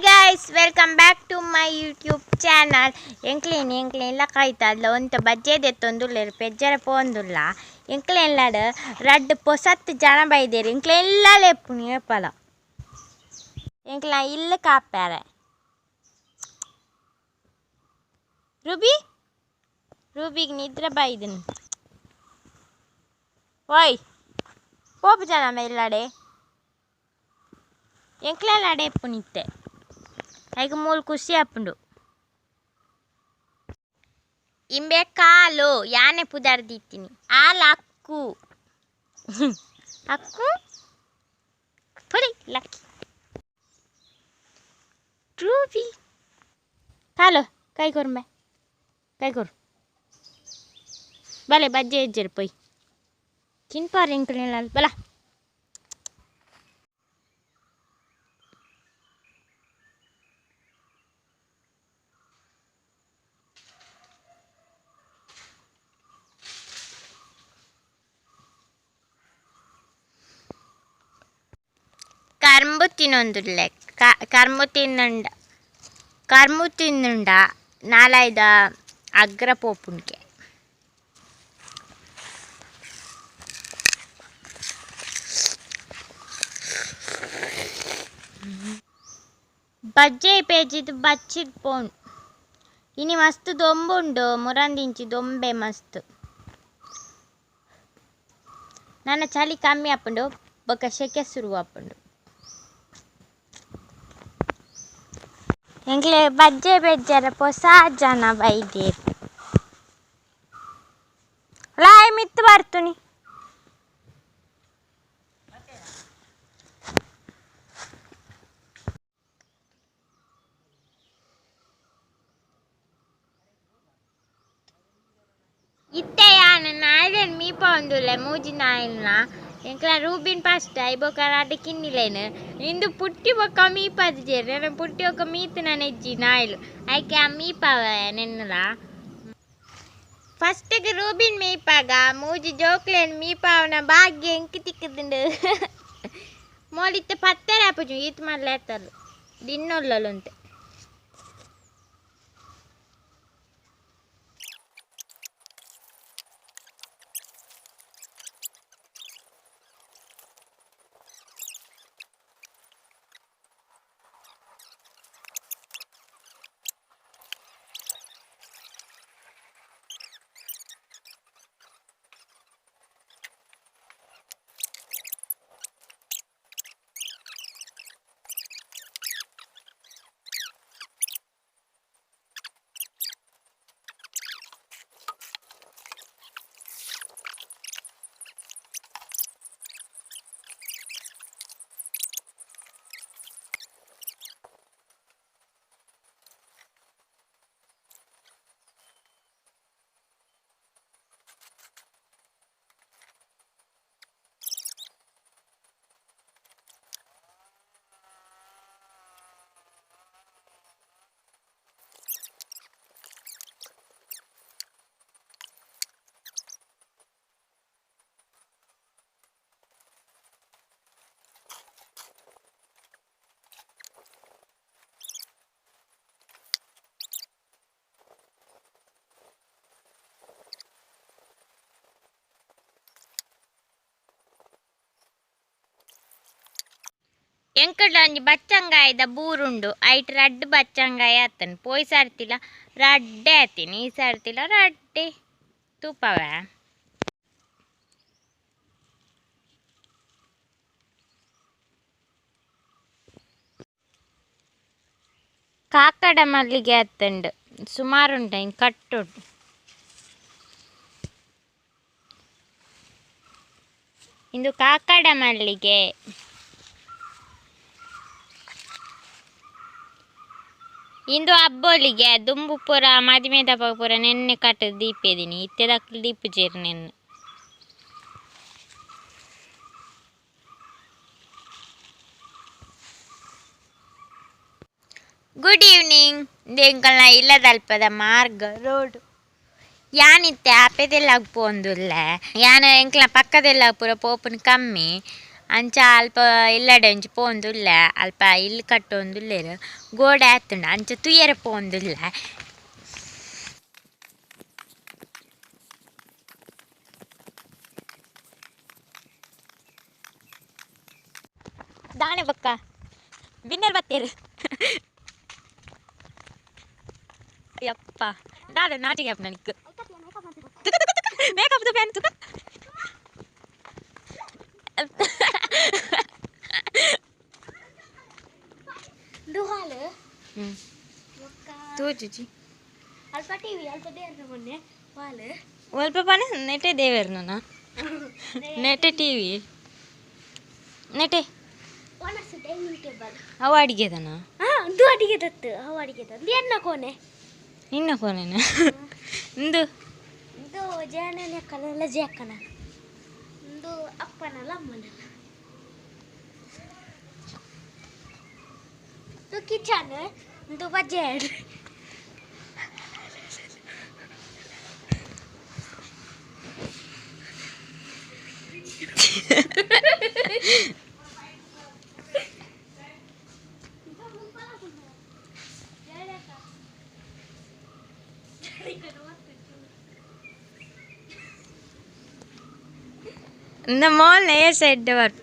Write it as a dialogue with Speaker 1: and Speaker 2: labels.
Speaker 1: Guys, welcome back to my YouTube channel. ಎಂಕ್ಲೇನ್ ಎಂಕ್ಲೇನ್ ಇಲ್ಲ ಕಾಯ್ತಲ್ಲ ಒಂತ ಬಜ್ಜೆ ದೆತ್ತೊಂದುಲ್ಲೆರ್ ಪೆಜ್ಜರ ಪೋಂದುಲ್ಲ. ಎಂಕ್ಲೇನ್ಲಾಡ್ ರಡ್ಡ್ ಪೊಸತ್ ಜನ ಬೈದೆರ್. ಎಂಕ್ಲೆ ಇಲ್ಲಲ್ ಏಪಲ ಎಂಕ್ಲ ಇಲ್ಲ್ ಕಾಪ್ಯಾರೆ. ರೂಬಿ, ರೂಬಿಗ್ ನಿದ್ರೆ ಬೈದನ್. ಓಯ್, ಪೋಪು ಜನ ಇಲ್ಲಡೆ. ಎಂಕ್ಲೆಲ್ಲಾಡೆ ಇಪ್ಪುನಿತ್ತೆ ಐಕ್ ಮೂಲು ಖುಷಿ ಆಪುಂಡು. ಇಂಬೆ ಕಾಲು ಯಾನೆ ಪುದರ್ ದೀತಿನಿ. ಆಲ್ ಅಕ್ಕು ಅಕ್ಕು ಪುಡಿ ಲಕ್ಕಿ. ರೂಬಿ, ಕಾಲು ಕೈ ಕೊರ್ಂಬೆ, ಕೈ ಕೊರು. ಬಲೆ, ಬಜ್ಜೆ ಇಜ್ಜೆರ್ ಪೊಯ್ ತಿನ್ಪಾರ್ ಎಂಕ್ಲೆನ. ಬಲ. ಕರ್ಂಬು ತಿನ್ನೊಂದುಲ್ಲೆ. ಕರ್ಂಬು ತಿನ್ನುಂಡ, ಕರ್ಂಬು ತಿನ್ನುಂಡ ನಾಲಾಯ್ದ ಅಗ್ರ ಪೋಪುಂಡ್ಗೆ. ಬಜ್ಜೆ ಪೇಜಿದ್ ಬಚ್ಚಿದ್ ಪೋಂಡು. ಇನಿ ಮಸ್ತ್ ದೊಂಬುಂಡು. ಮುರಂದಿಂಚಿ ದೊಂಬೆ ಮಸ್ತ್. ನನ ಚಳಿ ಕಮ್ಮಿ ಆಪುಂಡು, ಬೊಕ ಶೆಕೆ ಸುರು ಆಪುಂಡು. ಎಂಕ್ಲೆ ಬಜ್ಜೆ ಬೆಜ್ಜರ ಪೊಸ ಜನ ಬೈದೆರ್. ಲಾಯ್ ಮಿತ್ತ್ ಬರ್ತುನಿ. ಇತ್ತೆ ಯಾನ್ ನಾಯಿಲೆನ್ ಮೀಪವೊಂದುಲ್ಲೆ, ಮೂಜಿ ನಾಯಿಲ್ನ. ಎಂಕ್ಲ ರೂಬಿನ್ ಫಸ್ಟ್, ಐಬೊಕ ರಡ್ಡ್ ಕಿನ್ನಿಲೆನ್. ಇಂದು ಪುಟ್ಟಿ ಬೊಕ್ಕ ಮೀಪದಿಜೆರ್. ಎನ ಪುಟ್ಟಿ ಬೊಕ್ಕ ಮೀತ್ ನೆಜ್ಜಿ ನಾಯಿಲು. ಐಕೆ ಆ ಮೀಪವೆ ನೆನ್ನುಲ. ಫಸ್ಟ್ಗೆ ರೂಬಿನ್ ಮೀಪಾಗ ಮೂಜಿ ಜೋಕ್ಲೆನ್ ಮೀಪಾವನ ಭಾಗ್ಯ ಎಂಕ್ ತಿಕ್ಕುದುಂಡು. ಮೋಲಿತ್ತೆ ಪತ್ತೆರೆ ಆಪುಜಿ, ಈತ್ ಮಲ್ಲೆ ಆತಲ್ ದಿನ್ನೊಲ್ಲಲುಂತೆ. ಎಂಕುಲ್ಡ ಒಂಜಿ ಬಚ್ಚಂಗಾಯಿದ ಬೂರುಂಡು. ಐಟ್ ರಡ್ಡ್ ಬಚ್ಚಂಗಾಯಿ ಆತನ್. ಪೋಯಿ ಸರ್ತಿಲ ರಡ್ಡೆ ಆತಿನಿ, ಈ ಸರ್ತಿಲ ರಡ್ಡೆ ತೂಪವೆ. ಕಾಕಡ ಮಲ್ಲಿಗೆ ಆತುಂಡು, ಸುಮಾರು ಉಂಡು ಐನ್ ಕಟ್ಟೊಡು. ಇಂದು ಕಾಕಡ ಮಲ್ಲಿಗೆ. ಇಂದು ಅಬ್ಬೊಲಿಗೆ ದುಂಬು ಪೂರ ಮದಿಮೆದಪಗ ಪೂರ ನೆನ್ನೆ ಕಟ್ಟದ್ ದೀಪೆದಿನಿ. ಇತ್ತೆದಕ್ಲು ದೀಪುಜೆರ್ ನೆನ್ನೆ. Good evening. ಎಂಕಲ್ನ ಇಲ್ಲದಲ್ಪದ ಮಾರ್ಗ ರೋಡ್. ಯಾನಿತ್ತೆ ಆಪೆದೆಲ್ಲಾಗ್ ಪೋಂದುಲ್ಲೆ. ಯಾನ್ ಎಂಕ್ಲ ಪಕ್ಕದೆಲ್ಲ ಪೂರ ಪೋಪುನ ಕಮ್ಮಿ. ಅಂಚ ಅಲ್ಪ ಇಲ್ಲಡೆ ಒಂಜಿ ಪೋವೊಂದುಲ್ಲೆ ಅಲ್ಪ ಇಲ್ಲ್ ಕಟ್ಟೊಂದುಲ್ಲೆರ್ ಗೋಡೆ ಆತುಂಡು ಅಂಚ ತೂಯೆರೆ ಪೋವೊಂದುಲ್ಲೆ. ದಾನೆ ಬೊಕ್ಕ ಬಿನ್ನೆರ್ ಬತ್ತೆರ್ ಯಪ್ಪ ದಾದ ನಾಚಿಗೆ ಆಪುಂಡು ನಿಕ್ಕ್ ತುಕ ತುಕ ತುಕ ಮೇಕಪ್ ದ ಫ್ಯಾನ್ ತುಕ.
Speaker 2: ದುಹಾಲ್ ಬೊಕ್ಕ
Speaker 1: ತೋಜುಜಿ.
Speaker 2: ಅಲ್ಪ ಟಿವಿ ಅಲ್ಪ ದೇವರ ಮೊನ್ನೆ ಹಾಲ್.
Speaker 1: ಒಲ್ಪ ಪನ ನೆಟೆ ದೇವೆರ್ನನ ನೆಟೆ ಟಿವಿ ನೆಟೆ
Speaker 2: ಒಣಸು ಡೈನಿಂಗ್ ಟೇಬಲ್.
Speaker 1: ಅವು ಅಡಿಗೆದನ?
Speaker 2: ಹಾ, ಒಂದು ಅಡಿಗೆ ತತ್ತು, ಅವು ಅಡಿಗೆ ತಂದು ಎನ್ನ ಕೋಣೆ.
Speaker 1: ನಿನ್ನ ಕೋಣೆನ ಇಂದು?
Speaker 2: ಇದು ಜಯಣ್ಣನ ಅಕ್ಕನಲ್ಲ, ಜಯಕ್ಕನ, ಒಂದು ಅಪ್ಪನಲ್ಲ, ಅಮ್ಮನಲ್ಲ. ಇದು ಕಿಚನ್, ಒಂದು ಬಜೆಟ್.
Speaker 1: இந்த mall side work.